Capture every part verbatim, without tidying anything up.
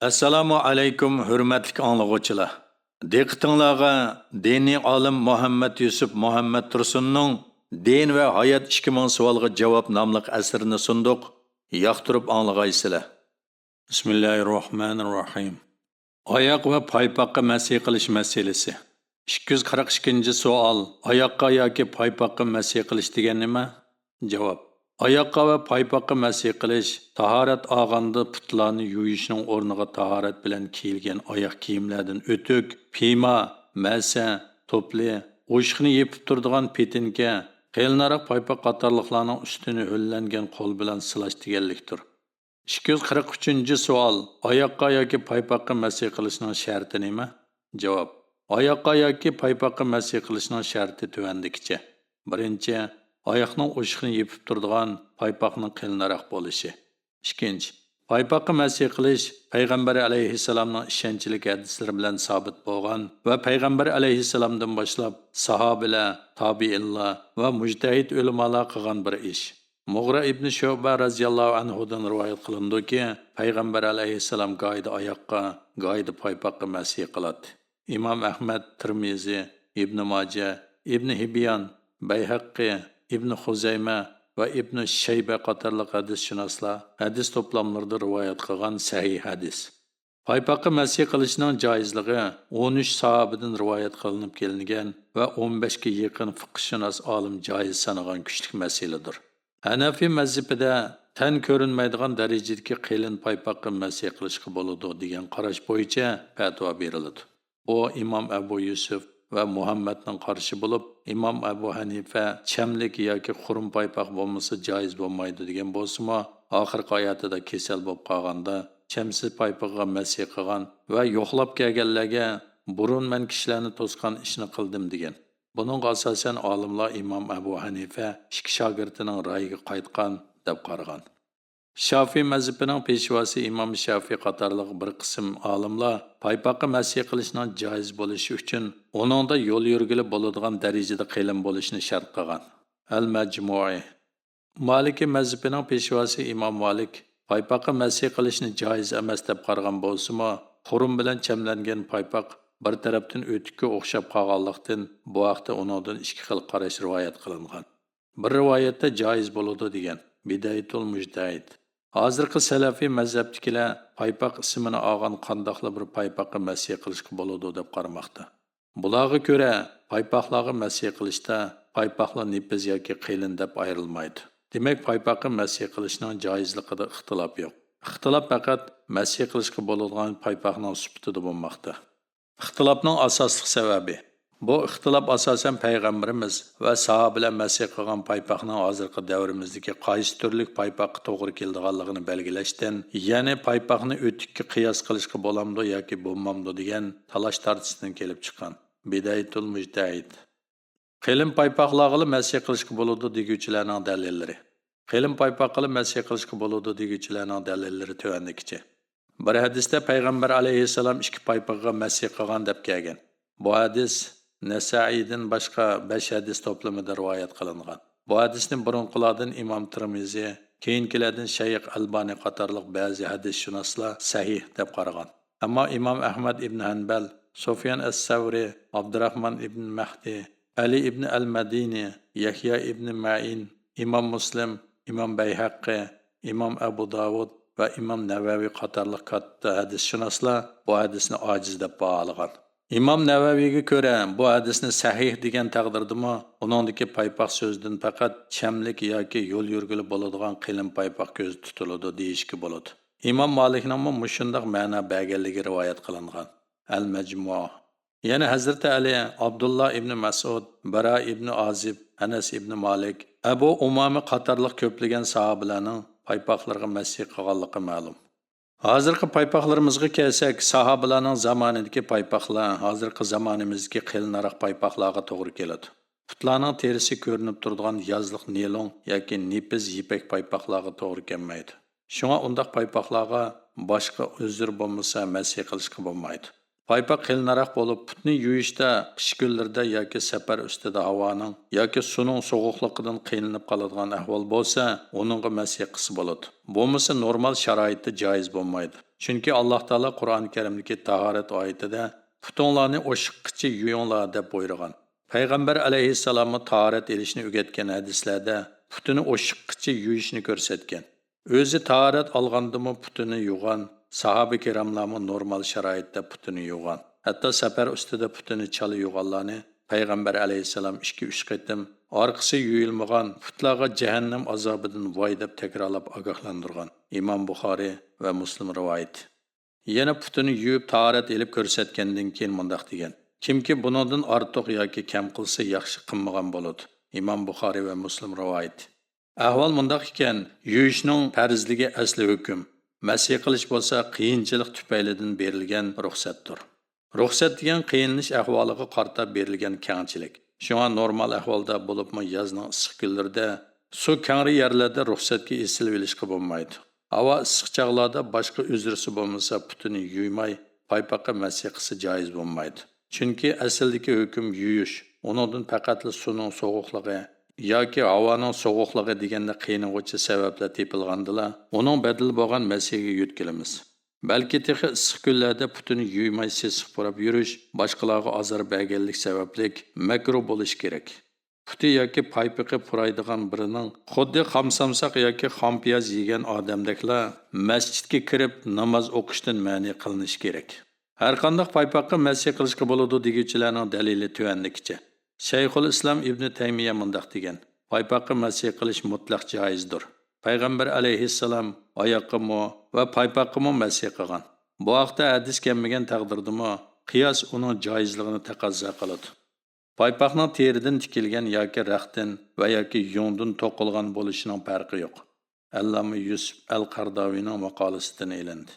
ئەسسالامۇ ئەلەيكۇم، ھۆرمەتلىك ئاڭلىغۇچىلار! دىققىتىڭلارغا دىنىي ئالىم مۇھەممەد يۈسۈپ مۇھەممەد تۇرسۇننىڭ دىن ۋە ھايات ئىككى مىڭ سوئالغا جاۋاب ناملىق ئەسىرىنى سۇندۇق. ياقتۇرۇپ ئاڭلىغايسىلەر. بىسمىللاھىررەھمانىررەھىم. ئاياق ۋە پايپاققا مەسىھ قىلىش مەسىلىسى. ئىككى يۈز قىرىق ئىككىنچى سوئال، ئاياققا ياكى پايپاققا مەسىھ قىلىش دېگەن نېمە؟ جاۋاب. ئاياققا ۋە پايپاققا مەسىھ قىلىش، تاھارەت ئالغاندا پۇتلارنى يۇيۇشنىڭ ئورنىغا تاھارەت بىلەن كىيىلگەن ئاياق كىيىملەردىن ئۆتۈك، پىيما، مەسە، توپلى، ئوشۇقنى يېپىپ تۇرىدىغان پېتىنكە، قېلىنراق پايپاق قاتارلىقلارنىڭ ئۈستىنى ھۆللەنگەن قول بىلەن سىلاش دېگەنلىكتۇر. ئىككى يۈز قىرىق ئۈچىنچى سوئال، ئاياققا ياكى پايپاققا مەسىھ قىلىشنىڭ شەرتى نېمە؟ جاۋاب. ئاياققا ياكى پايپاققا مەسىھ قىلىشنىڭ شەرتى تۆۋەندىكىچە. بىرىنچى، ئاياقنىڭ ئوشۇقىنى يېپىپ تۇرىدىغان پايپاقنىڭ قېلىنراق بولۇشى. ئىككىنچى، پايپاققا مەسىھ قىلىش پەيغەمبەر ئەلەيھىسسالامنىڭ ئىشەنچلىك ھەدىسلىرى بىلەن سابىت بولغان ۋە پەيغەمبەر ئەلەيھىسسالامدىن باشلاپ ساھابىلەر، تابىئىنلار ۋە مۇجتەھىد ئۆلىمالار قىلغان بىر ئىش. مۇغرا ئىبنى شۇبە رەزىياللاھۇ ئەنھۇدىن رىۋايەت قىلىنىدۇكى، پەيغەمبەر ئەلەيھىسسالام گاھىدا ئاياققا، گاھىدا پايپاققا مەسىھ قىلاتتى. ئىمام ئەھمەد، تىرمىزى، ئىبنى ماجە، ئىبنى ھىبيان، بەيھەققى، ئىبنى خۇزەيمە ۋە ئىبنى شەيبە قاتارلىق ھەدىسشۇناسلار ھەدىس توپلاملىرىدا رىۋايەت قىلغان سەھىھ ھەدىس. پايپاققا مەسىھ قىلىشنىڭ جائىزلىقى ئون ئۈچ ساھابىدىن رىۋايەت قىلىنىپ كېلىنگەن ۋە ئون بەشكە يېقىن فىقىھشۇناس ئالىم جائىز سانىغان كۈچلۈك مەسىلىدۇر. ھەنەفىي مەزھىپىدە تەن كۆرۈنمەيدىغان دەرىجىدىكى قېلىن پايپاققا مەسىھ قىلىشقا بولىدۇ دېگەن قاراش بويىچە پەتىۋا بېرىلىدۇ. ئۇ ئىمام ئەبۇ يۈسۈپ ۋە مۇھەممەدنىڭ قارىشى بولۇپ، ئىمام ئەبۇ ھەنىفە چەملىك ياكى خۇرۇم پايپاق بولمىسا جائىز بولمايدۇ دېگەن بولسىمۇ، ئاخىرقى ھاياتىدا كېسەل بولۇپ قالغاندا، چەمسىز پايپىقىغا مەسىھ قىلغان ۋە يوقلاپ كەلگەنلەرگە، بۇرۇن مەن كىشىلەرنى توسقان ئىشنى قىلدىم، دېگەن. بۇنىڭغا ئاساسەن، ئالىملار ئىمام ئەبۇ ھەنىفە ئىككى شاگىرتىنىڭ رايىگە قايتقان، دەپ قارىغان. شافىي مەزھىپىنىڭ پېشۋاسى ئىمام شافىي قاتارلىق بىر قىسىم ئالىملار پايپاققا مەسىھ قىلىشنىڭ جائىز بولۇشى ئۈچۈن ئۇنىڭدا يول يۈرگىلى بولىدىغان دەرىجىدە قېلىن بولۇشىنى شەرت قىلغان. ئەل مەجمۇئى. مالىكىي مەزھىپىنىڭ پېشۋاسى ئىمام مالىك پايپاققا مەسىھ قىلىشنى جائىز ئەمەس دەپ قارىغان بولسىمۇ، خۇرۇم بىلەن چەملەنگەن پايپاق بىر تەرەپتىن ئۆتۈككە ئوخشاپ قالغانلىقتىن، بۇ ھەقتە ئۇنىڭدىن ئىككى خىل قاراش رىۋايەت قىلىنغان. بىر رىۋايەتتە جائىز بولىدۇ دېگەن، بىدايىتۇل مۇجتەھىد. ھازىرقى سەلەفىي مەزھەپتىكىلەر پايپاق ئىسمىنى ئالغان قانداقلا بىر پايپاققا مەسىھ قىلىشقا بولىدۇ دەپ قارىماقتا. بۇلارغا كۆرە، پايپاقلارغا مەسىھ قىلىشتا پايپاقلار نېپىز ياكى قېلىن دەپ ئايرىلمايدۇ. دېمەك، پايپاققا مەسىھ قىلىشنىڭ جائىزلىقىدا ئىختىلاپ يوق. ئىختىلاپ پەقەت مەسىھ قىلىشقا بولىدىغان پايپاقنىڭ سۈپىتىدە بولماقتا. ئىختىلاپنىڭ ئاساسلىق سەۋەبى. بۇ ئىختىلاپ ئاساسەن پەيغەمبىرىمىز ۋە ساھابىلەر مەسىھ قىلغان پايپاقنىڭ ھازىرقى دەۋرىمىزدىكى قايسى تۈرلۈك پايپاققا توغرا كېلىدىغانلىقىنى بەلگىلەشتىن، يەنى پايپاقنى ئۆتۈككە قىياس قىلىشقا بولامدۇ ياكى بولمامدۇ دېگەن تالاش تارتىشتىن كېلىپ چىققان. بىدايىتۇل مۇجتەھىد. قېلىن پايپاقلارغىلا مەسىھ قىلىشقا بولىدۇ دېگۈچىلەرنىڭ دەلىللىرى. قېلىن پايپاققىلا مەسىھ قىلىشقا بولىدۇ دېگۈچىلەرنىڭ دەلىللىرى تۆۋەندىكىچە. بىر ھەدىستە پەيغەمبەر ئەلەيھىسسالام ئىككى پايپىقىغا مەسىھ قىلغان دەپ كەلگەن. بۇ ھەدىس نەسائىدىن باشقا بەش ھەدىس توپلىمىدا رىۋايەت قىلىنغان. بۇ ھەدىسنى بۇرۇنقىلاردىن ئىمام تىرمىزى، كېيىنكىلەردىن شەيخ ئەلبانى قاتارلىق بەزى ھەدىسشۇناسلار سەھىھ دەپ قارىغان. ئەمما ئىمام ئەھمەد ئىبن ھەنبەل، سۇفيان ئەس-سەۋرى، ئابدۇراخمان ئىبن مەھدى، ئەلى ئىبن ئەل مەدىنى، يەھيا ئىبن مەئىن، ئىمام مۇسلىم، ئىمام بەيھەققى، ئىمام ئەبۇ داۋۇد ۋە ئىمام نەۋەۋى قاتارلىق كاتتا ھەدىسشۇناسلار بۇ ھەدىسنى ئاجىز دەپ باھالىغان. ئىمام نەۋەۋىگە كۆرە، بۇ ھەدىسنى سەھىھ دېگەن تەقدىردىمۇ، ئۇنىڭدىكى پايپاق سۆزىدىن پەقەت چەملىك ياكى يول يۈرگىلى بولىدىغان قېلىن پايپاق كۆزدە تۇتۇلىدۇ دېيىشكە بولىدۇ. ئىمام مالىكنىڭمۇ مۇشۇنداق مەنا بەرگەنلىكى رىۋايەت قىلىنغان. ئەل مەجمۇ. يەنە ھەزرىتى ئەلى، ئابدۇللا ئىبنى مەسئۇد، بەرا ئىبنى ئازىب، ئەنەس ئىبنى مالىك، ئەبۇ ئۇمامە قاتارلىق كۆپلىگەن ساھابىلەرنىڭ پايپاقلىرىغا مەسىھ قىلغانلىقى مەلۇم. ھازىرقى پايپاقلىرىمىزغا كەلسەك، ساھابىلەرنىڭ زامانىدىكى پايپاقلار ھازىرقى زامانىمىزدىكى قېلىنراق پايپاقلارغا توغرا كېلىدۇ. پۇتلارنىڭ تېرىسى كۆرۈنۈپ تۇرىدىغان يازلىق نېلون ياكى نېپىز يىپەك پايپاقلارغا توغرا كەلمەيدۇ. شۇڭا ئۇنداق پايپاقلارغا باشقا ئۆزرە بولمىسا مەسىھ قىلىشقا بولمايدۇ. پايپاق قېلىنراق بولۇپ، پۇتنى يۇيۇشتا قىش كۈنلىرىدە ياكى سەپەر ئۈستىدە ھاۋانىڭ ياكى سۇنىڭ سوغۇقلۇقىدىن قىينىلىپ قالىدىغان ئەھۋال بولسا، ئۇنىڭغا مەسھى قىلسا بولىدۇ. بولمىسا نورمال شارائىتتا جايىز بولمايدۇ. چۈنكى ئاللاھ تائالا قۇرئان كەرىمدىكى تاھارەت ئايىتىدە «پۇتۇڭلارنى ئوشۇققىچە يۇيۇڭلار» دەپ بۇيرۇغان. پەيغەمبەر ئەلەيھىسسالاممۇ تاھارەت ئېلىشنى ئۆگەتكەن ھەدىسلەردە پۇتىنى ئوشۇققىچە يۇيۇشنى كۆرسەتكەن. ئۆزى تاھارەت ئالغاندىمۇ پۇتىنى يۇغان، ساھابە كىراملارمۇ نورمال شارائىتتا پۇتىنى يۇغان. ھەتتا سەپەر ئۈستىدە پۇتىنى چالا يۇغانلارنى پەيغەمبەر ئەلەيھىسسالام ئىككى-ئۈچ قېتىم «ئارقىسى يۇيۇلمىغان پۇتلارغا جەھەننەم ئازابىدىن ۋاي» دەپ تەكرارلاپ ئاگاھلاندۇرغان. ئىمام بۇخارىي ۋە مۇسلىم رىۋايىتى. يەنە پۇتىنى يۇيۇپ تاھارەت ئېلىپ كۆرسەتكەندىن كېيىن مۇنداق دېگەن: «كىمكى بۇنىڭدىن ئارتۇق ياكى كەم قىلسا، ياخشى قىلمىغان بولىدۇ.» ئىمام بۇخارىي ۋە مۇسلىم رىۋايىتى. ئەھۋال مۇنداق ئىكەن، يۇيۇشنىڭ پەرزلىكى ئەسلى ھۆكۈم، مەسھى قىلىش بولسا قىيىنچىلىق تۈپەيلىدىن بېرىلگەن رۇخسەتتۇر. رۇخسەت دېگەن قىيىنلىنىش ئەھۋالىغا قارىتا بېرىلگەن كەڭچىلىك. شۇڭا نورمال ئەھۋالدا، بولۇپمۇ يازنىڭ ئىسسىق كۈنلىرىدە سۇ كەڭرى يەرلەردە رۇخسەتكە ئېسىلىۋېلىشقا بولمايدۇ. ھاۋا ئىسسىق چاغلاردا باشقا ئۆزرىسى بولمىسا پۇتىنى يۇيماي، پايپاققا مەسھى قىلسا جايىز بولمايدۇ. چۈنكى ئەسلىدىكى ھۆكۈم يۇيۇش، ئۇنىڭدىن پەقەتلا سۇنىڭ سوغۇقلۇقى ياكى ھاۋانىڭ سوغۇقلۇقى دېگەندە قىينىغۇچى سەۋەبلەر تېپىلغاندىلا، ئۇنىڭ بەدىلى بولغان مەسھىگە يۆتكىلىمىز. بەلكى تېخى ئىسسىق كۈنلەردە پۇتىنى يۇيماي سېسىق پۇراپ يۈرۈش باشقىلارغا ئازار بەرگەنلىك سەۋەبلىك مەكرۇھ بولۇشى كېرەك. پۇتى ياكى پايپىقى پۇرايدىغان بىرىنىڭ خۇددى خام سامساق ياكى خام پىياز يېگەن ئادەمدەكلا مەسچىتكە كىرىپ ناماز ئوقۇشتىن مەنئى قىلىنىشى كېرەك. ھەرقانداق پايپاققا مەسھى قىلىشقا بولىدۇ دېگۈچىلەرنىڭ دەلىلى تۆۋەندىكىچە. شەيخۇل ئىسلام ئىبنى تەيمىيە مۇنداق دېگەن: «پايپاققا مەسھى قىلىش مۇتلەق جايىزدۇر. پەيغەمبەر ئەلەيھىسسالام ئاياققىمۇ ۋە پايپاققىمۇ مەسھى قىلغان. بۇ ھەقتە ھەدىس كەلمىگەن تەقدىردىمۇ، قىياس ئۇنىڭ جايىزلىقىنى تەقەززا قىلىدۇ.» پايپاقنىڭ تېرىدىن تىكىلگەن ياكى رەختتىن ۋە ياكى يۇڭدىن توقۇلغان بولۇشىنىڭ پەرقى يوق. ئەللامە يۈسۈپ ئەل قەرداۋىنىڭ ماقالىسىدىن ئېلىندى.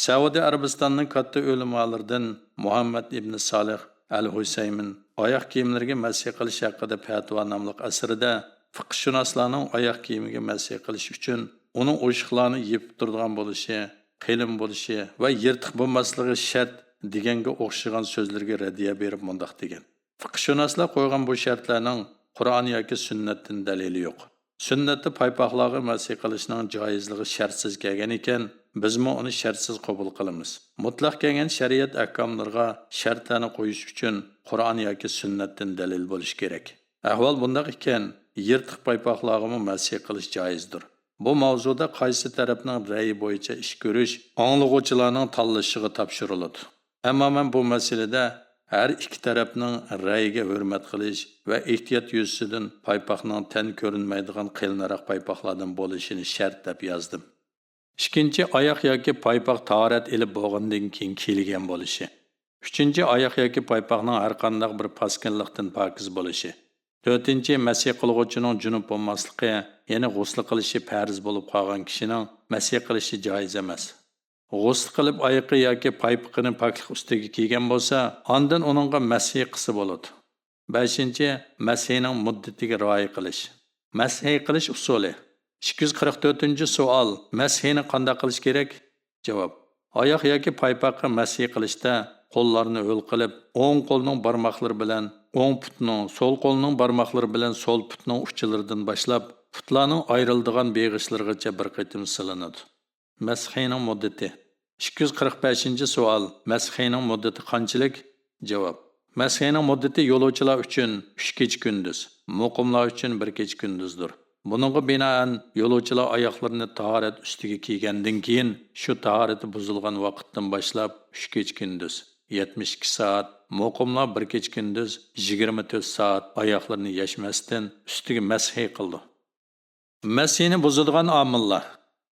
سەئۇدى ئەرەبىستاننىڭ كاتتا ئۆلىمالىرىدىن مۇھەممەد ئىبنى سالىھ ئەل ھۇسەيمىن ئاياق كىيىملىرىگە مەسھى قىلىش ھەققىدە پەتىۋا ناملىق ئەسىرىدە، فىقىھشۇناسلارنىڭ ئاياق كىيىمىگە مەسھى قىلىش ئۈچۈن ئۇنىڭ ئوشۇقلارنى يېپىپ تۇرىدىغان بولۇشى، قېلىن بولۇشى ۋە يىرتىق بولماسلىقى شەرت دېگەنگە ئوخشىغان سۆزلىرىگە رەددىيە بېرىپ مۇنداق دېگەن: «فىقىھشۇناسلار قويغان بۇ شەرتلەرنىڭ قۇرئان ياكى سۈننەتتىن دەلىلى يوق. سۈننەتتە پايپاقلارغا مەسھى قىلىشنىڭ جايىزلىقى شەرتسىز كەلگەن ئىكەن، بىزمۇ ئۇنى شەرتسىز قوبۇل قىلىمىز. مۇتلەق كەلگەن شەرىئەت ئەھكاملىرىغا شەرتلەرنى قويۇش ئۈچۈن قۇرئان ياكى سۈننەتتىن دەلىل بولۇشى كېرەك. ئەھۋال بۇنداق ئىكەن، يىرتىق پايپاقلارغىمۇ مەسھى قىلىش جايىزدۇر.» بۇ ماۋزۇدا قايسى تەرەپنىڭ رەيى بويىچە ئىش كۆرۈش ئاڭلىغۇچىلارنىڭ تاللىشىغا تاپشۇرۇلىدۇ. ئەمما مەن بۇ مەسىلىدە ھەر ئىككى تەرەپنىڭ رەيىگە ھۆرمەت قىلىش ۋە ئېھتىيات يۈزىسىدىن پايپاقنىڭ تەن كۆرۈنمەيدىغان قېلىنراق پايپاقلاردىن بولۇشىنى شەرت دەپ يازدىم. ئىككىنچى، ئاياق ياكى پايپاق تاھارەت ئېلىپ بولغاندىن كېيىن كىيىلگەن بولۇشى. ئۈچىنچى، ئاياق ياكى پايپاقنىڭ ھەرقانداق بىر پاسكىنلىقتىن پاكىز بولۇشى. تۆتىنچى، مەسھى قىلغۇچىنىڭ جۇنۇپ بولماسلىقى، يەنى غۇسلى قىلىشى پەرز بولۇپ قالغان كىشىنىڭ مەسھى قىلىشى جايىز ئەمەس. غۇسلى قىلىپ، ئايىقى ياكى پايپىقىنى پاكلىق ئۈستىگە كىيگەن بولسا، ئاندىن ئۇنىڭغا مەسھى قىلسا بولىدۇ. بەشىنچى، مەسھىنىڭ مۇددىتىگە رىئايە قىلىش. مەسھى قىلىش ئۇسۇلى. ئىككى يۈز قىرىق تۆتىنچى سوئال، مەسھىنى قانداق قىلىش كېرەك؟ جاۋاب. ئاياق ياكى پايپاققا مەسھى قىلىشتا قوللارنى ھۆل قىلىپ، ئوڭ قولنىڭ بارماقلىرى بىلەن ئوڭ پۇتنىڭ، سول قولنىڭ بارماقلىرى بىلەن سول پۇتنىڭ ئۇچىلىرىدىن باشلاپ، پۇتلارنىڭ ئايرىلىدىغان بېغىشلىرىغىچە بىر قېتىم سىلىنىدۇ. مەسھىنىڭ مۇددىتى. ئىككى يۈز قىرىق بەشىنچى سوئال، مەسھىنىڭ مۇددىتى قانچىلىك؟ جاۋاب. مەسھىنىڭ مۇددىتى يولۇچىلار ئۈچۈن ئۈچ كېچە-كۈندۈز، مۇقىملار ئۈچۈن بىر كېچە-كۈندۈزدۇر. بۇنىڭغا بىنائەن، يولۇچىلار ئاياغلىرىنى تاھارەت ئۈستىگە كىيگەندىن كېيىن، شۇ تاھارىتى بۇزۇلغان ۋاقىتتىن باشلاپ ئۈچ كېچە-كۈندۈز، يەتمىش ئىككى سائەت، مۇقىملار بىر كېچە-كۈندۈز، يىگىرمە تۆت سائەت ئاياغلىرىنى يەشمەستىن، ئۈستىگە مەسھى قىلىدۇ. مەسھىنى بۇزىدىغان ئامىللار.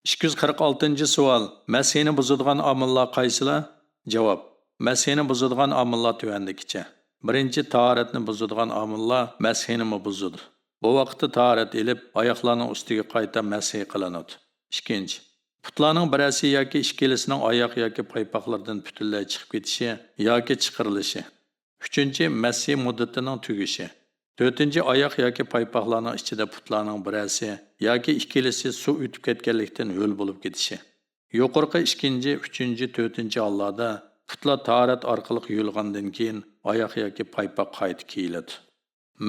ئىككى يۈز قىرىق ئالتىنچى سوئال، مەسھىنى بۇزىدىغان ئامىللار قايسىلار؟ جاۋاب. مەسھىنى بۇزىدىغان ئامىللار تۆۋەندىكىچە. بىرىنچى، تاھارەتنى بۇزىدىغان ئامىللار مەسھىنىمۇ بۇزىدۇ. بۇ ۋاقىتتا تاھارەت ئېلىپ، ئاياقلارنىڭ ئۈستىگە قايتا مەسھى قىلىنىدۇ. ئىككىنچى، پۇتلارنىڭ بىرەرسى ياكى ئىككىلىسىنىڭ ئاياق ياكى پايپاقلىرىدىن پۈتۈنلەي چىقىپ كېتىشى ياكى چىقىرىلىشى. ئۈچىنچى، مەسھى مۇددىتىنىڭ تۈگىشى. تۆتىنچى، ئاياق ياكى پايپاقلارنىڭ ئىچىدە پۇتلارنىڭ بىرەرسى ياكى ئىككىلىسى سۇ ئۆتۈپ كەتكەنلىكتىن ھۆل بولۇپ كېتىشى. يۇقىرىقى ئىككىنچى، ئۈچىنچى، تۆتىنچى ھاللاردا پۇتلار تاھارەت ئارقىلىق يۇيۇلغاندىن كېيىن ئاياق ياكى پايپاق قايتا كىيىلىدۇ.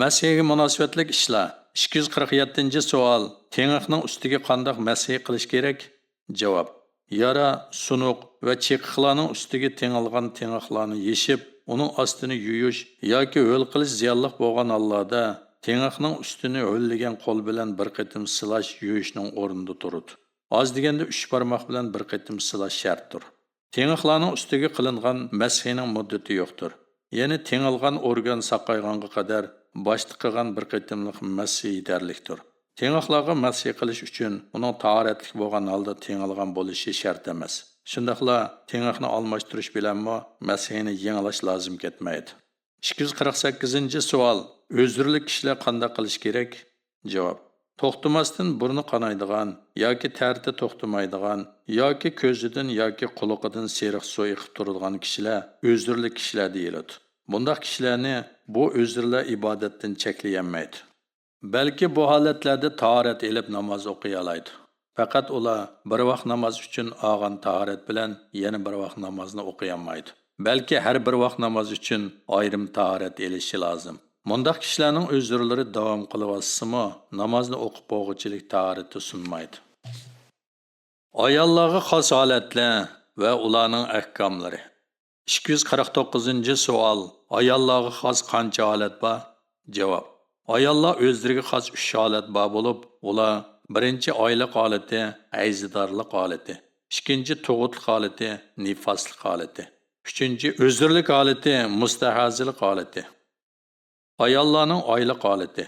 مەسھىگە مۇناسىۋەتلىك ئىشلار. ئىككى يۈز قىرىق يەتتىنچى سوئال. تىڭىقنىڭ ئۈستىگە قانداق مەسھى قىلىش كېرەك؟ جاۋاب. يارا، سۇنۇق ۋە چېقىقلارنىڭ ئۈستىگە تېڭىلغان تىڭىقلارنى يېشىپ، ئۇنىڭ ئاستىنى يۇيۇش ياكى ھۆل قىلىش زىيانلىق بولغان ھاللاردا، تىڭىقنىڭ ئۈستىنى ھۆللىگەن قول بىلەن بىر قېتىم سىلاش يۇيۇشنىڭ ئورنىدا تۇرىدۇ. ئاز دېگەندە ئۈچ بارماق بىلەن بىر قېتىم سىلاش شەرتتۇر. تىڭىقلارنىڭ ئۈستىگە قىلىنغان مەسھىنىڭ مۇددىتى يوقتۇر. يەنى تېڭىلغان ئورگان ساقايغانغا قەدەر باشتا قىلغان بىر قېتىملىق مەسھى يېتەرلىكتۇر. تىڭىقلارغا مەسھى قىلىش ئۈچۈن ئۇنىڭ تاھارەتلىك بولغان ھالدا تېڭىلغان بولۇشى شەرت ئەمەس. شۇنداقلا تىڭىقنى ئالماشتۇرۇش بىلەنمۇ مەسھىنى يېڭىلاش لازىم كەتمەيدۇ. ئىككى يۈز قىرىق سەككىزىنچى سوئال. ئۆزرىلىك كىشىلەر قانداق قىلىشى كېرەك؟ جاۋاب. توختىماستىن بۇرنى قانايدىغان ياكى تەرىتى توختىمايدىغان ياكى كۆزىدىن ياكى قۇلىقىدىن سېرىق سۇ ئېقىپ تۇرىدىغان كىشىلەر ئۆزرىلىك كىشىلەر دېيىلىدۇ. بۇنداق كىشىلەرنى بۇ ئۆزرىلەر ئىبادەتتىن چەكلىيەلمەيدۇ. بەلكى بۇ ھالەتلەردە تاھارەت ئېلىپ ناماز ئوقۇيالايدۇ. پەقەت ئۇلار بىر ۋاق ناماز ئۈچۈن ئالغان تاھارەت بىلەن يەنە بىر ۋاق نامازنى ئوقۇيالمايدۇ. بەلكى ھەر بىر ۋاق ناماز ئۈچۈن ئايرىم تاھارەت ئېلىشى لازىم. مۇنداق كىشىلەرنىڭ ئۆزرىلىرى داۋام قىلىۋاتسىمۇ، نامازنى ئوقۇپ بولغۇچىلىك تاھارىتى سۇنمايدۇ. ئاياللارغا خاس ھالەتلەر ۋە ئۇلارنىڭ ئەھكاملىرى. ئىككى يۈز قىرىق توققۇزىنچى سوئال. ئاياللارغا خاس قانچە ھالەت بار؟ جاۋاب. ئاياللار ئۆزلىرىگە خاس ئۈچ ھالەت بار بولۇپ، ئۇلار: بىرىنچى، ئايلىق ھالىتى، ھەيزىدارلىق ھالىتى. ئىككىنچى، تۇغۇتلۇق ھالىتى، نىفاسلىق ھالىتى. ئۈچىنچى، ئۆزرىلىك ھالىتى، مۇستەھازىلىق ھالىتى. ئاياللارنىڭ ئايلىق ھالىتى.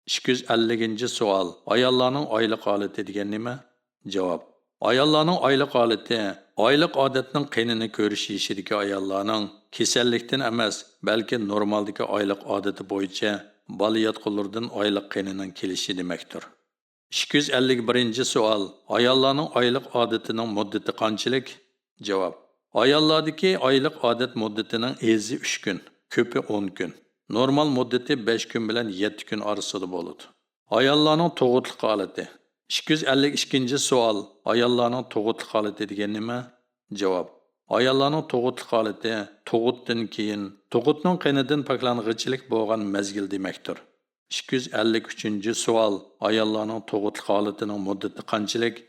ئىككى يۈز ئەللىكىنچى سوئال. ئاياللارنىڭ ئايلىق ھالىتى دېگەن نېمە؟ جاۋاب. ئاياللارنىڭ ئايلىق ھالىتى، ئايلىق ئادەتنىڭ قېنىنى كۆرۈش يېشىدىكى ئاياللارنىڭ كېسەللىكتىن ئەمەس، بەلكى نورمالدىكى ئايلىق ئادىتى بويىچە بالا ياتقۇلىرىدىن ئايلىق قېنىنىڭ كېلىشى دېمەكتۇر. ئىككى يۈز ئەللىك بىرىنچى سوئال. ئاياللارنىڭ ئايلىق ئادىتىنىڭ مۇددىتى قانچىلىك؟ جاۋاب. ئاياللاردىكى ئايلىق ئادەت مۇددىتىنىڭ ئېزى ئۈچ كۈن، كۆپى ئون كۈن. نورمال مۇددىتى بەش كۈن بىلەن يەتتە كۈن ئارىسىدا بولىدۇ. ئاياللارنىڭ تۇغۇتلۇق ھالىتى. ئىككى يۈز ئەللىك ئىككىنچى سوئال. ئاياللارنىڭ تۇغۇتلۇق ھالىتى دېگەن نېمە؟ جاۋاب. ئاياللارنىڭ تۇغۇتلۇق ھالىتى تۇغۇتتىن كېيىن، تۇغۇتنىڭ قېنىدىن پاكلانغىچىلىك بولغان مەزگىل دېمەكتۇر. ئىككى يۈز ئەللىك ئۈچىنچى سوئال. ئاياللارنىڭ تۇغۇتلۇق ھالىتىنىڭ مۇددىتى قانچىلىك؟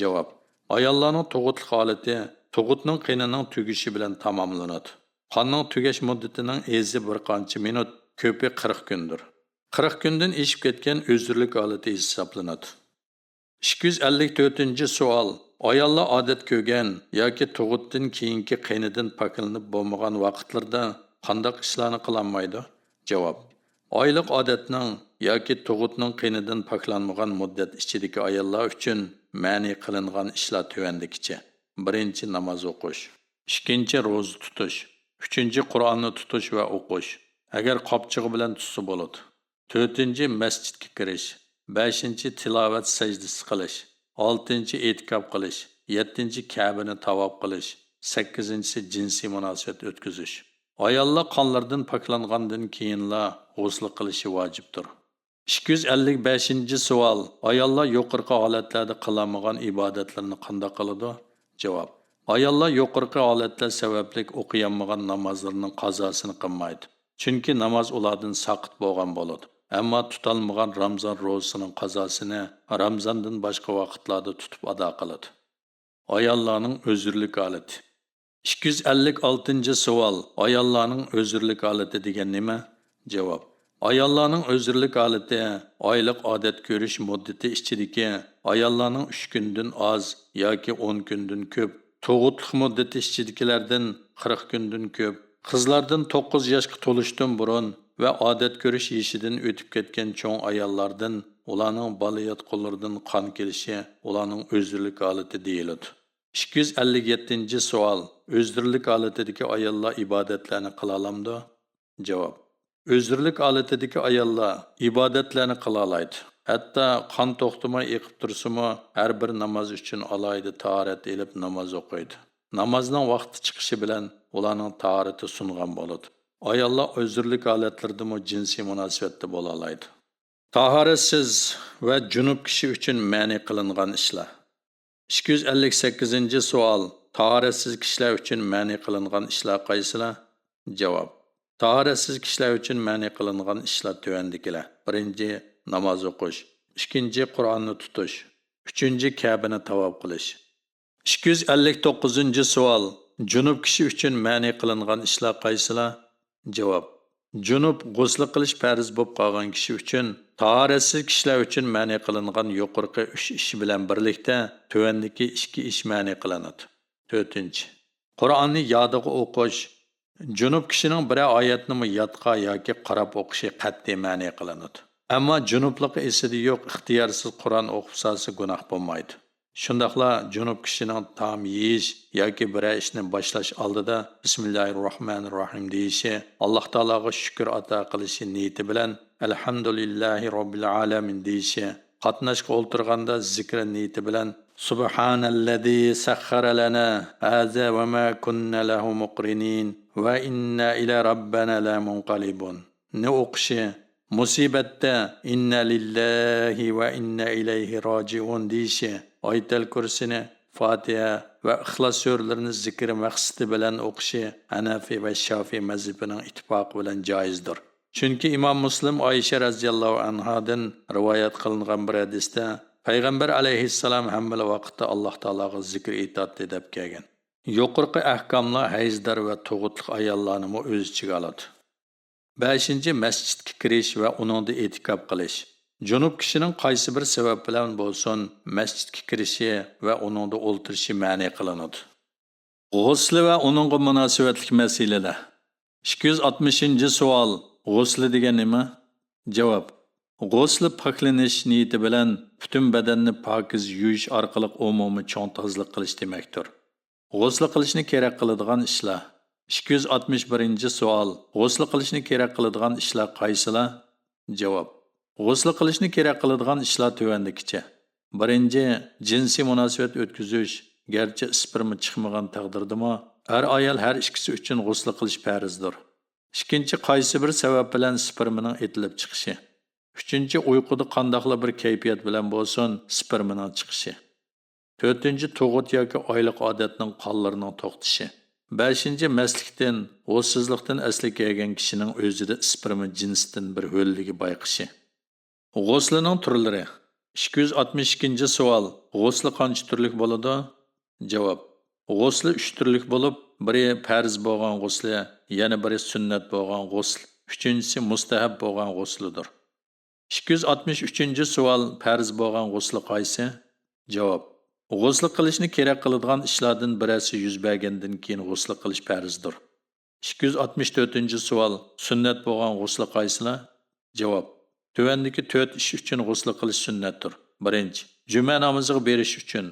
جاۋاب. ئاياللارنىڭ تۇغۇتلۇق ھالىتى تۇغۇتنىڭ قېنىنىڭ تۈگىشى بىلەن تاماملىنىدۇ. قاننىڭ تۈگەش مۇددىتىنىڭ ئېزى بىر قانچە مىنۇت، كۆپى قىرىق كۈندۇر. قىرىق كۈندىن ئېشىپ كەتكەن ئۆزرىلىك ھالىتى ھېسابلىنىدۇ. ئىككى يۈز ئەللىك تۆتىنچى سوئال. ئاياللار ئادەت كۆرگەن ياكى تۇغۇتتىن كېيىنكى قېنىدىن پاكلىنىپ بولمىغان ۋاقىتلىرىدا قانداق ئىشلارنى قىلالمايدۇ؟ جاۋاب. ئايلىق ئادەتنىڭ ياكى تۇغۇتنىڭ قېنىدىن پاكلانمىغان مۇددەت ئىچىدىكى ئاياللار ئۈچۈن مەنئى قىلىنغان ئىشلار تۆۋەندىكىچە. بىرىنچى، ناماز ئوقۇش. ئىككىنچى، روزا تۇتۇش. ئۈچىنچى، قۇرئاننى تۇتۇش ۋە ئوقۇش. ئەگەر قاپچىقى بىلەن تۇتسا بولىدۇ. تۆتىنچى، مەسچىتكە كىرىش. بەشىنچى، تىلاۋەت سەجدىسى قىلىش. ئالتىنچى، ئېتىكاپ قىلىش. يەتتىنچى، كەبىنى تاۋاپ قىلىش. سەككىزىنچىسى، جىنسىي مۇناسىۋەت ئۆتكۈزۈش. ئاياللار قانلىرىدىن پاكلانغاندىن كېيىنلا غۇسۇل قىلىشى ۋاجىپتۇر. ئىككى يۈز ئەللىك بەشىنچى سوئال. ئاياللار يۇقىرىقى ھالەتلەردە قىلالمىغان ئىبادەتلىرىنى قانداق قىلىدۇ؟ جاۋاب. ئاياللار يۇقىرىقى ھالەتلەر سەۋەبلىك ئوقۇيالمىغان نامازلىرىنىڭ قازاسىنى قىلمايدۇ. چۈنكى ناماز ئۇلاردىن ساقىت بولغان بولىدۇ. ئەمما تۇتالمىغان رامزان روزىسىنىڭ قازاسىنى رامزاندىن باشقا ۋاقىتلاردا تۇتۇپ ئادا قىلىدۇ. ئاياللارنىڭ ئۆزرىلىك ھالىتى. ئىككى يۈز ئەللىك ئالتىنچى سوئال. ئاياللارنىڭ ئۆزرىلىك ھالىتى دېگەن نېمە؟ جاۋاب. ئاياللارنىڭ ئۆزرىلىك ھالىتى ئايلىق ئادەت كۆرۈش مۇددىتى ئىچىدىكى ئاياللارنىڭ ئۈچ كۈندىن ئاز ياكى ئون كۈندىن كۆپ، تۇغۇتلۇق مۇددىتى ئىچىدىكىلەردىن قىرىق كۈندىن كۆپ، قىزلاردىن توققۇز ياشقا تولۇشتىن بۇرۇن ۋە ئادەت كۆرۈش يېشىدىن ئۆتۈپ كەتكەن چوڭ ئاياللاردىن ئۇلارنىڭ بالا ياتقۇلىرىدىن قان كېلىشى ئۇلارنىڭ ئۆزرىلىك ھالىتى دېيىلىدۇ. ئىككى يۈز ئەللىك يەتتىنچى سوئال. ئۆزرىلىك ھالىتىدىكى ئاياللار ئىبادەتلەرنى قىلالامدۇ؟ جاۋاب. ئۆزرىلىك ھالىتىدىكى ئاياللار ئىبادەتلەرنى قىلالايدۇ. ھەتتا قان توختىماي ئېقىپ تۇرسىمۇ، ھەر بىر ناماز ئۈچۈن ئالاھىدە تاھارەت ئېلىپ ناماز ئوقۇيدۇ. نامازنىڭ ۋاقتى چىقىشى بىلەن ئۇلارنىڭ تاھارىتى سۇنغان بولىدۇ. ئاياللار ئۆزرىلىك ھالەتلىرىدىمۇ جىنسىي مۇناسىۋەتتە بولالايدۇ. تاھارەتسىز ۋە جۇنۇپ كىشى ئۈچۈن مەنئى قىلىنغان ئىشلار. ئىككى يۈز ئەللىك سەككىزىنچى سوئال، تاھارەتسىز كىشىلەر ئۈچۈن مەنئى قىلىنغان ئىشلار قايسىلار؟ جاۋاب، تاھارەتسىز كىشىلەر ئۈچۈن مەنئى قىلىنغان ئىشلار تۆۋەندىكىلەر. بىرىنچى، ناماز ئوقۇش. ئىككىنچى، قۇرئاننى تۇتۇش. ئۈچىنچى، كەبىنى تاۋاپ قىلىش. ئىككى يۈز ئەللىك توققۇزىنچى سوئال، جۇنۇپ كىشى ئۈچۈن مەنئى قىلىنغان ئىشلار قايسىلار؟ جاۋاب، جۇنۇپ غۇسلى قىلىش پەرز بولۇپ قالغان كىشى ئۈچۈن، تاھارەتسىز كىشىلەر ئۈچۈن مەنئى قىلىنغان يۇقىرىقى ئۈچ ئىش بىلەن بىرلىكتە تۆۋەندىكى ئىككى ئىش مەنئى قىلىنىدۇ. تۆتىنچى، قۇرئاننى يادىغا ئوقۇش. جۇنۇپ كىشىنىڭ بىرەر ئايەتنىمۇ يادقا ياكى قاراپ ئوقۇشى قەتئىي مەنئى قىلىنىدۇ. ئەمما جۇنۇپلۇقى ئېسىدە يوق، ئىختىيارسىز قۇرئان ئوقۇپ سالسا گۇناھ بولمايدۇ. شۇنداقلا جۇنۇپ كىشىنىڭ تائام يېيىش ياكى بىرەر ئىشنى باشلاش ئالدىدا بىسمىللاھىررەھمانىررەھىم دېيىشى، ئاللاھ تائالاغا شۈكۈر ئاتا قىلىشى نىيىتى بىلەن ئەلھەمدۇلىللاھى رەببىل ئالەمىن دېيىشى، قاتناشقا ئولتۇرغاندا زىكرى نىيىتى بىلەن سۇبھانەللەزى سەخخەرە لەنا ھازا ۋە ما كۇننا لەھۇ مۇقرىنىن ۋە ئىننا ئىلە رەببىنا لەمۇنقەلىبۇن نى ئوقۇشى، مۇسىبەتتە ئىننا لىللاھى ۋە ئىننا ئىلەيھى راجىئۇن دېيىشى، ئايەتەل كۇرسىنى، فاتىھە ۋە ئىخلاس سۈرىلىرىنى زىكرى مەقسىتى بىلەن ئوقۇشى ھەنەفىي ۋە شافىئىي مەزھىپىنىڭ ئىتتىپاقى بىلەن جائىزدۇر. چۈنكى ئىمام مۇسلىم ئائىشە رەزىياللاھۇ ئەنھادىن رىۋايەت قىلىنغان بىر ھەدىستە پەيغەمبەر ئەلەيھىسسالام ھەممىلا ۋاقىتتا ئاللاھ تائالاغا زىكىر ئېيتاتتى دەپ كەلگەن. يۇقىرىقى ئەھكاملار ھەيزدار ۋە تۇغۇتلۇق ئاياللارنىمۇ ئۆز ئىچىگە ئالىدۇ. بەشىنچى، مەسچىتكە كىرىش ۋە ئۇنىڭدا ئېتىكاپ قىلىش. جۇنۇپ كىشىنىڭ قايسى بىر سەۋەب بىلەن بولسۇن، مەسچىتكە كىرىشى ۋە ئۇنىڭدا ئولتۇرۇشى مەنئى قىلىنىدۇ. غۇسلى ۋە ئۇنىڭغا مۇناسىۋەتلىك مەسىلىلەر. ئىككى يۈز ئاتمىشىنچى سوئال، غۇسلى دېگەن نېمە؟ جاۋاب، غۇسلى پاكلىنىش نىيىتى بىلەن پۈتۈن بەدەننى پاكىز يۇيۇش ئارقىلىق ئومۇمىي چوڭ تازىلىق قىلىش دېمەكتۇر. غۇسلى قىلىشنى كېرەك قىلىدىغان ئىشلار. ئىككى يۈز ئاتمىش بىرىنچى سوئال، غۇسلى قىلىشنى كېرەك قىلىدىغان ئىشلار قايسىلار؟ جاۋاب، غۇسلى قىلىشنى كېرەك قىلىدىغان ئىشلار تۆۋەندىكىچە. بىرىنچى، جىنسىي مۇناسىۋەت ئۆتكۈزۈش، گەرچە ئىسپېرما چىقمىغان تەقدىردىمۇ، ئەر-ئايال ھەر ئىككىسى ئۈچۈن غۇسلى قىلىش پەرزدۇر. ئىككىنچى، قايسى بىر سەۋەب بىلەن ئىسپېرمىنىڭ ئېتىلىپ چىقىشى. ئۈچىنچى، ئۇيقۇدا قانداقلا بىر كەيپىيات بىلەن بولسۇن، ئىسپېرمىنىڭ چىقىشى. تۆتىنچى، تۇغۇت ياكى ئايلىق ئادەتنىڭ قانلىرىنىڭ توختىشى. بەشىنچى، مەستلىكتىن، ھوشسىزلىقتىن ئەسلىگە كەلگەن كىشىنىڭ ئۆزىدە ئىسپېرما جىنسىدىن بىر ھۆللىگە بايقىشى. غۇسلىنىڭ تۈرلىرى. ئىككى يۈز ئاتمىش ئىككىنچى سوئال، غۇسلى قانچە تۈرلۈك بولىدۇ؟ جاۋاب، غۇسلى ئۈچ تۈرلۈك بولۇپ، بىرى پەرز بولغان غۇسلى، يەنە بىرى سۈننەت بولغان غۇسل، ئۈچىنچىسى مۇستەھەب بولغان غۇسلىدۇر. ئىككى يۈز ئاتمىش ئۈچىنچى سوئال، پەرز بولغان غۇسلى قايسى؟ جاۋاب، غۇسلى قىلىشنى كېرەك قىلىدىغان ئىشلاردىن بىرەرسى يۈز بەرگەندىن كېيىن غۇسلى قىلىش پەرزدۇر. ئىككى يۈز ئاتمىش تۆتىنچى سوئال، سۈننەت بولغان غۇسلى قايسىلار؟ جاۋاب، تۆۋەندىكى تۆت ئىش ئۈچۈن غۇسلى قىلىش سۈننەتتۇر. بىرىنچى، جۈمە نامىزىغا بېرىش ئۈچۈن.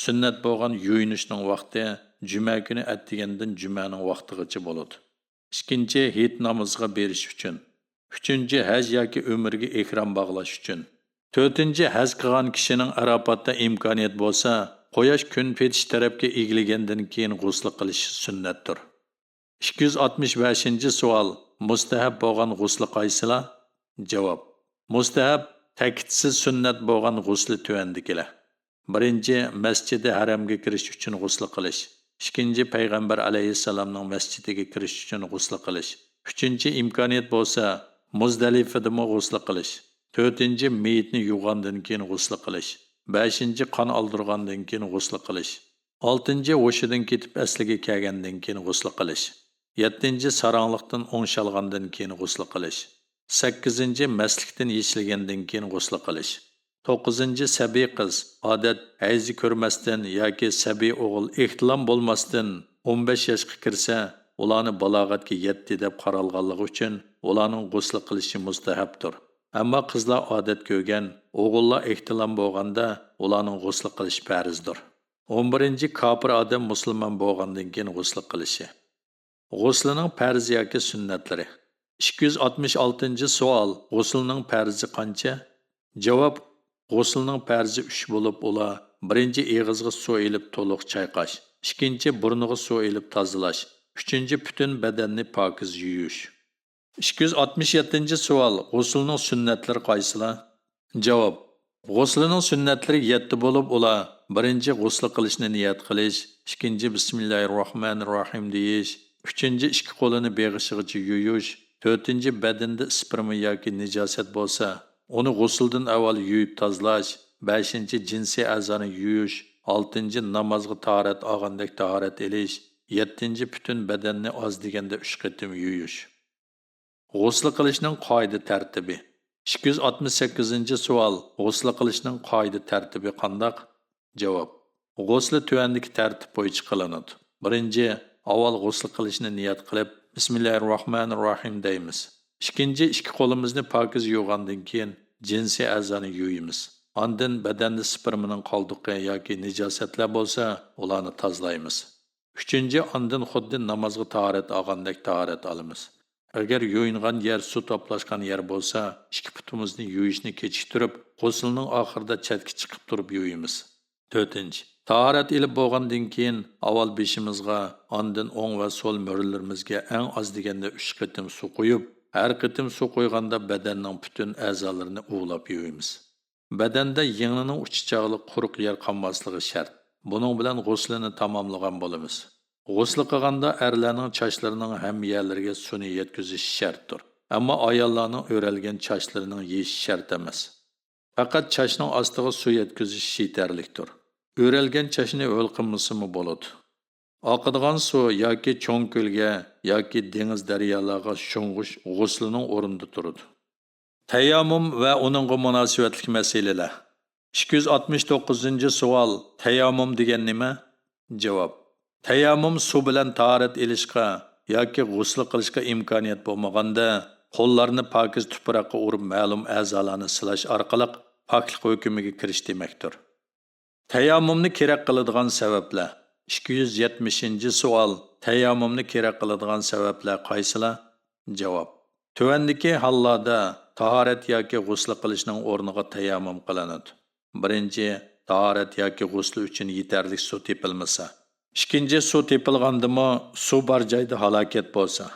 سۈننەت بولغان يۇيۇنۇشنىڭ ۋاقتى جۈمە كۈنى ئەتىگەندىن جۈمەنىڭ ۋاقتىغىچە بولىدۇ. ئىككىنچى، ھېيت نامىزىغا بېرىش ئۈچۈن. ئۈچىنچى، ھەج ياكى ئۆمرىگە ئېھرام باغلاش ئۈچۈن. تۆتىنچى، ھەج قىلغان كىشىنىڭ ئەرەپاتتا ئىمكانىيەت بولسا، قۇياش كۈن پېتىش تەرەپكە ئېگىلگەندىن كېيىن غۇسلى قىلىشى سۈننەتتۇر. ئىككى يۈز ئاتمىش بەشىنچى سوئال، مۇستەھەب بولغان غۇسلى قايسىلار؟ جاۋاب، مۇستەھەب، تەكىتسىز سۈننەت بولغان غۇسلى تۆۋەندىكىلەر. بىرىنچى، مەسچىدى ھەرەمگە كىرىش ئۈچۈن غۇسلى قىلىش. ئىككىنچى، پەيغەمبەر ئەلەيھىسسالامنىڭ مەسچىتىگە كىرىش ئۈچۈن غۇسلى قىلىش. ئۈچىنچى، ئىمكانىيەت بولسا، مۇزدەلىفىدىمۇ غۇسلى قىلىش. تۆتىنچى، مېيىتنى يۇغاندىن كېيىن غۇسلى قىلىش. بەشىنچى، قان ئالدۇرغاندىن كېيىن غۇسلى قىلىش. ئالتىنچى، ھوشىدىن كېتىپ ئەسلىگە كەلگەندىن كېيىن غۇسلى قىلىش. يەتتىنچى، ساراڭلىقتىن ئوڭشالغاندىن كېيىن غۇسلى قىلىش. سەككىزىنچى، مەستلىكتىن يېشىلگەندىن كېيىن غۇسلى قىلىش. توققۇزىنچى، سەبىي قىز، ئادەت، ھەيز كۆرمەستىن ياكى سەبىي ئوغۇل ئېھتىلام بولماستىن ئون بەش ياشقا كىرسە، ئۇلارنى بالاغەتكە يەتتى دەپ قارالغانلىقى ئۈچۈن ئۇلارنىڭ غۇسلى قىلىشى مۇستەھەبتۇر. ئەمما قىزلار ئادەت كۆرگەن، ئوغۇللار ئېھتىلام بولغاندا ئۇلارنىڭ غۇسلى قىلىشى پەرزدۇر. ئون بىرىنچى، كاپىر ئادەم مۇسۇلمان بولغاندىن كېيىن غۇسلى قىلىشى. غۇسلىنىڭ پەرز ياكى سۈننەتلىرى. ئىككى يۈز ئاتمىش ئالتىنچى سوئال، غۇسلىنىڭ پەرزى قانچە؟ جاۋاب، غۇسلىنىڭ پەرزى ئۈچ بولۇپ، ئۇلار، بىرىنچى، ئېغىزغا سۇ ئېلىپ تولۇق چايقاش، ئىككىنچى، بۇرنىغا سۇ ئېلىپ تازىلاش، ئۈچىنچى، پۈتۈن بەدەننى پاكىز يۇيۇش. ئىككى يۈز ئاتمىش يەتتىنچى سوئال، غۇسلىنىڭ سۈننەتلىرى قايسىلار؟ جاۋاب، غۇسلىنىڭ سۈننەتلىرى يەتتە بولۇپ، ئۇلار: بىرىنچى، غۇسلى قىلىشنى نىيەت قىلىش، ئىككىنچى، بىسمىللاھىررەھمانىررەھىم دېيىش، ئۈچىنچى، ئىككى قولىنى بېغىشىغىچە يۇيۇش، تۆتىنچى، بەدەندە ئىسپىرما ياكى نىجاسەت بولسا، ئۇنى غۇسۇلدىن ئاۋۋال يۇيۇپ تازىلاش، بەشىنچى، جىنسىي ئەزانى يۇيۇش، ئالتىنچى، نامازغا تاھارەت ئالغاندەك تاھارەت ئېلىش، يەتتىنچى، پۈتۈن بەدەننى ئاز دېگەندە ئۈچ قېتىم يۇيۇش. غۇسلى قىلىشنىڭ قائىدە تەرتىپى. ئىككى يۈز ئاتمىش سەككىزىنچى سوئال، غۇسلى قىلىشنىڭ قائىدە تەرتىپى قانداق؟ جاۋاب. غۇسلى تۆۋەندىكى تەرتىپ بويىچە قىلىنىدۇ. بىرىنچى، ئاۋۋال غۇسلى قىلىشنى نىيەت قىلىپ، بىسمىللاھىررەھمانىررەھىم دەيمىز. ئىككىنچى، ئىككى قولىمىزنى پاكىز يۇغاندىن كېيىن، جىنسىي ئەزانى يۇيىمىز. ئاندىن بەدەندە سپېرمىنىڭ قالدۇقى ياكى نىجاسەتلەر بولسا، ئۇلارنى تازىلايمىز. ئۈچىنچى، ئاندىن خۇددى نامازغا تاھارەت ئالغاندەك تاھارەت ئالىمىز. ئەگەر يۇيۇنغان يەر سۇ توپلاشقان يەر بولسا، ئىككى پۇتىمىزنى يۇيۇشنى كېچىكتۈرۈپ، غۇسلىنىڭ ئاخىرىدا چەتكە چىقىپ تۇرۇپ يۇيىمىز. تۆتىنچى، تاھارەت ئېلىپ بولغاندىن كېيىن، ئاۋۋال بېشىمىزغا، ئاندىن ئوڭ ۋە سول مۈرىلىرىمىزگە ئەڭ ئاز دېگەندە ئۈچ قېتىم سۇ قۇيۇپ، ھەر قېتىم سۇ قۇيغاندا بەدەننىڭ پۈتۈن ئەزالىرىنى ئۇۋىلاپ يۇيىمىز. بەدەندە يىڭنىنىڭ ئۇچى چاغلىق قۇرۇق يەر قالماسلىقى شەرت. بۇنىڭ بىلەن غۇسلىنى تاماملىغان بولىمىز. غۇسلى قىلغاندا ئەرلەرنىڭ چاچلىرىنىڭ ھەممە يەرلىرىگە سۇنى يەتكۈزۈش شەرتتۇر. ئەمما ئاياللارنىڭ ئۆرەلگەن چاچلىرىنىڭ يېيىشى شەرت ئەمەس. پەقەت چاچنىڭ ئاستىغا سۇ يەتكۈزۈش يېتەرلىكتۇر. ئۆرەلگەن چاچنى ھۆل قىلمىسىمۇ بولىدۇ. ئاقىدىغان سۇ ياكى چوڭ كۆلگە ياكى دېڭىز، دەريالارغا شۇڭغۇش غۇسلىنىڭ ئورنىدا تۇرىدۇ. تەيەممۇم ۋە ئۇنىڭغا مۇناسىۋەتلىك مەسىلىلەر. ئىككى يۈز ئاتمىش توققۇزىنچى سوئال، تەيەممۇم دېگەن نېمە؟ جاۋاب. تەيەممۇم سۇ بىلەن تاھارەت ئېلىشقا ياكى غۇسلى قىلىشقا ئىمكانىيەت بولمىغاندا، قوللارنى پاكىز تۇپراققا ئۇرۇپ، مەلۇم ئەزالارنى سىلاش ئارقىلىق پاكلىق ھۆكمىگە كىرىش دېمەكتۇر. تەيەممۇمنى كېرەك قىلىدىغان سەۋەبلەر. ئىككى يۈز يەتمىشىنچى سوئال، تەيەممۇمنى كېرەك قىلىدىغان سەۋەبلەر قايسىلار؟ جاۋاب. تۆۋەندىكى ھاللاردا تاھارەت ياكى غۇسلى قىلىشنىڭ ئورنىغا تەيەممۇم قىلىنىدۇ. بىرىنچى، تاھارەت ياكى غۇسلى ئۈچۈن يېتەرلىك سۇ تېپىلمىسا. ئىككىنچى، سۇ تېپىلغاندىمۇ سۇ بار جايدا ھالاكەت بولسا.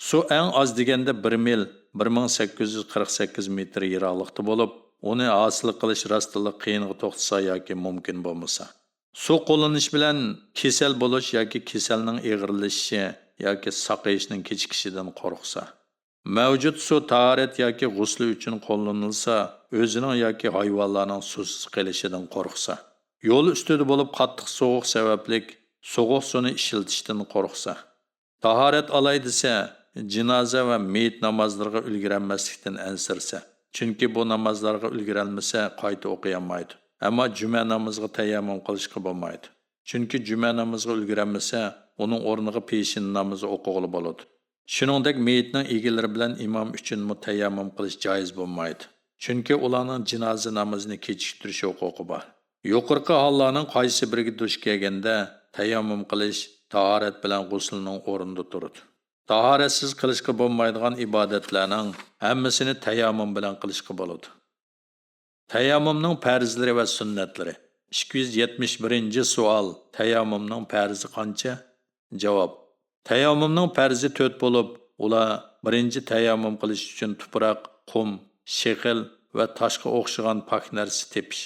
سۇ ئەڭ ئاز دېگەندە بىر مىل، بىر مىڭ سەككىز يۈز قىرىق سەككىز مېتىر يىراقلىقتا بولۇپ، ئۇنى ھاسىل قىلىش راستتىنلا قىيىنغا توختىسا ياكى مۇمكىن بولمىسا. سۇ قوللىنىش بىلەن كېسەل بولۇش ياكى كېسەلنىڭ ئېغىرلىشىشى ياكى ساقىيىشنىڭ كېچىكىشىدىن قورقسا. مەۋجۇت سۇ تاھارەت ياكى غۇسلى ئۈچۈن قوللىنىلسا، ئۆزىنىڭ ياكى ھايۋانلارنىڭ سۇسىز قېلىشىدىن قورقسا. يول ئۈستىدە بولۇپ قاتتىق سوغۇق سەۋەبلىك سوغۇق سۇنى ئىشلىتىشتىن قورقسا. تاھارەت ئالاي دېسە، جىنازا ۋە مېيىت نامازلىرىغا ئۈلگۈرەلمەسلىكتىن ئەنسىرىسە. چۈنكى بۇ نامازلارغا ئۈلگۈرەلمىسە، قايتا ئوقۇيالمايدۇ. ئەمما جۈمە نامىزىغا تەيەممۇم قىلىشقا بولمايدۇ. چۈنكى جۈمە نامىزىغا ئۈلگۈرەلمىسە، ئۇنىڭ ئورنىغا پېشىنە نامىزى ئوقۇغىلى بولىدۇ. شۇنىڭدەك مېيىتنىڭ ئىگىلىرى بىلەن ئىمام ئۈچۈنمۇ تەيەممۇم قىلىش جايىز بولمايدۇ. چۈنكى ئۇلارنىڭ جىنازا نامىزىنى كېچىكتۈرۈش ھوقۇقى بار. يۇقىرىقى ھاللارنىڭ قايسى بىرىگە دۇچ كەلگەندە تەيەممۇم قىلىش تاھارەت بىلەن غۇسلىنىڭ ئورنىدا تۇرىدۇ. تاھارەتسىز قىلىشقا بولمايدىغان ئىبادەتلەرنىڭ ھەممىسىنى تەيەممۇم بىلەن قىلىشقا بولىدۇ. تەيەممۇمنىڭ پەرزلىرى ۋە سۈننەتلىرى. ئىككى يۈز يەتمىش بىرىنچى سوئال، تەيەممۇمنىڭ پەرزى قانچە؟ جاۋاب. تەيەممۇمنىڭ پەرزى تۆت بولۇپ، ئۇلار: بىرىنچى، تەيەممۇم قىلىش ئۈچۈن تۇپراق، قۇم، شېخىل ۋە تاشقا ئوخشىغان پاك نەرسە تېپىش.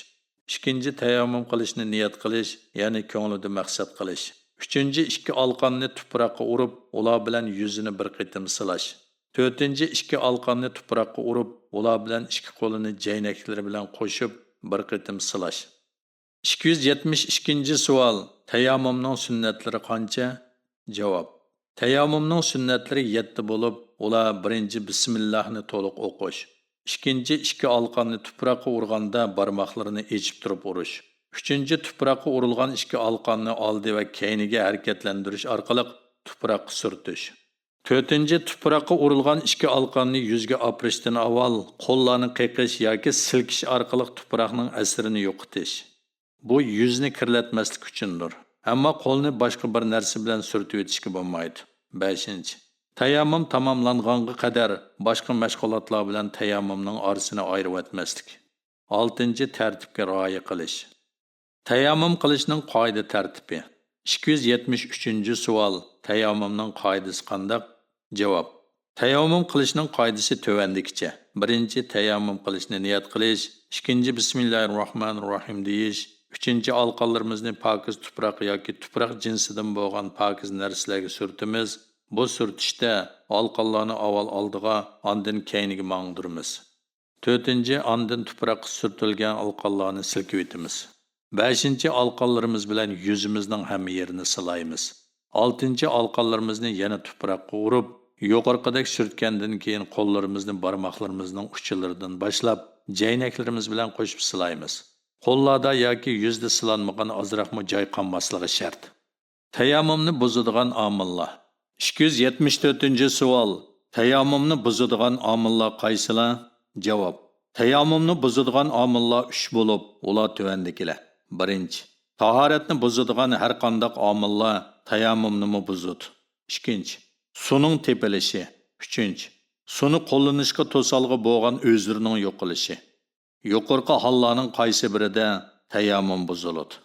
ئىككىنچى، تەيەممۇم قىلىشنى نىيەت قىلىش، يەنى كۆڭلىدە مەقسەت قىلىش. ئۈچىنچى، ئىككى ئالقاننى تۇپراققا ئۇرۇپ، ئۇلار بىلەن يۈزىنى بىر قېتىم سىلاش. تۆتىنچى، ئىككى ئالقاننى تۇپراققا ئۇرۇپ، ئۇلار بىلەن ئىككى قولىنى جەينەكلىرى بىلەن قوشۇپ بىر قېتىم سىلاش. ئىككى يۈز يەتمىش ئىككىنچى سوئال، تەيەممۇمنىڭ سۈننەتلىرى قانچە؟ جاۋاب. تەيەممۇمنىڭ سۈننەتلىرى يەتتە بولۇپ، ئۇلار: بىرىنچى، بىسمىللاھنى تولۇق ئوقۇش. ئىككىنچى، ئىككى ئالقاننى تۇپراققا ئۇرغاندا بارماقلىرىنى ئېچىپ تۇرۇپ ئۇرۇش. ئۈچىنچى، تۇپراققا ئۇرۇلغان ئىككى ئالقاننى ئالدى ۋە كەينىگە ھەرىكەتلەندۈرۈش ئارقىلىق تۇپراققا سۈرتۈش. تۆتىنچى، تۇپراققا ئۇرۇلغان ئىككى ئالقاننى يۈزگە ئاپىرىشتىن ئاۋۋال قوللارنى قېقىش ياكى سىلكىش ئارقىلىق تۇپراقنىڭ ئەسىرىنى يوقىتىش. بۇ يۈزنى كىرلەتمەسلىك ئۈچۈندۇر. ئەمما قولنى باشقا بىر نەرسە بىلەن سۈرتۈۋېتىشكە بولمايدۇ. بەشىنچى، تەيەممۇم تاماملانغانغا قەدەر باشقا مەشغۇلاتلار بىلەن تەيەممۇمنىڭ ئارىسىنى ئايرىۋەتمەسلىك. ئالتىنچى، تەرتىپكە رىئايە قىلىش. تەيەممۇم قىلىشنىڭ قائىدە تەرتىپى. ئىككى يۈز يەتمىش ئۈچىنچى سوئال، تەيەممۇمنىڭ قائىدىسى قانداق؟ جاۋاب. تەيەممۇم قىلىشنىڭ قائىدىسى تۆۋەندىكىچە. بىرىنچى، تەيەممۇم قىلىشنى نىيەت قىلىش. ئىككىنچى، بىسمىللاھىررەھمانىررەھىم دېيىش. ئۈچىنچى، ئالىقانلىرىمىزنى پاكىز تۇپراق ياكى تۇپراق جىنسىدىن بولغان پاكىز نەرسىلەرگە سۈرتىمىز. بۇ سۈرتۈشتە ئالىقانلارنى ئاۋۋال ئالدىغا، ئاندىن كەينىگە ماڭدۇرىمىز. تۆتىنچى، ئاندىن تۇپراققا سۈرتۈلگەن ئالىقانلارنى سىلكىۋېتىمىز. بەشىنچى، ئالىقانلىرىمىز بىلەن يۈزىمىزنىڭ ھەممە يېرىنى سىلايمىز. ئالتىنچى، ئالىقانلىرىمىزنى يەنە تۇپراققا ئۇرۇپ، يۇقىرىقىدەك سۈرتكەندىن كېيىن قوللىرىمىزنى بارماقلىرىمىزنىڭ ئۇچلىرىدىن باشلاپ، جەينەكلىرىمىز بىلەن قوشۇپ سىلايمىز. قوللاردا ياكى يۈزدە سىلانمىغان ئازراقمۇ جاي قالماسلىقى شەرت. تەيەممۇمنى بۇزىدىغان ئامىللار. ئىككى يۈز يەتمىش تۆتىنچى سوئال. تەيەممۇمنى بۇزىدىغان ئامىللار قايسىلار؟ جاۋاب. تەيەممۇمنى بۇزىدىغان ئامىللار ئۈچ بولۇپ، ئۇلار تۆۋەندىكىلەر. بىرىنچى، تاھارەتنى بۇزىدىغان ھەر قانداق ئامىللار تەيەممۇمنىمۇ بۇزىدۇ. ئىككىنچى، سۇنىڭ تېپىلىشى. ئۈچىنچى، سۇنى قوللىنىشقا توسالغۇ بولغان ئۆزرىنىڭ يوقىلىشى. يۇقىرىقى ھاللارنىڭ قايسى بىرىدە تەيەممۇم بۇزۇلىدۇ؟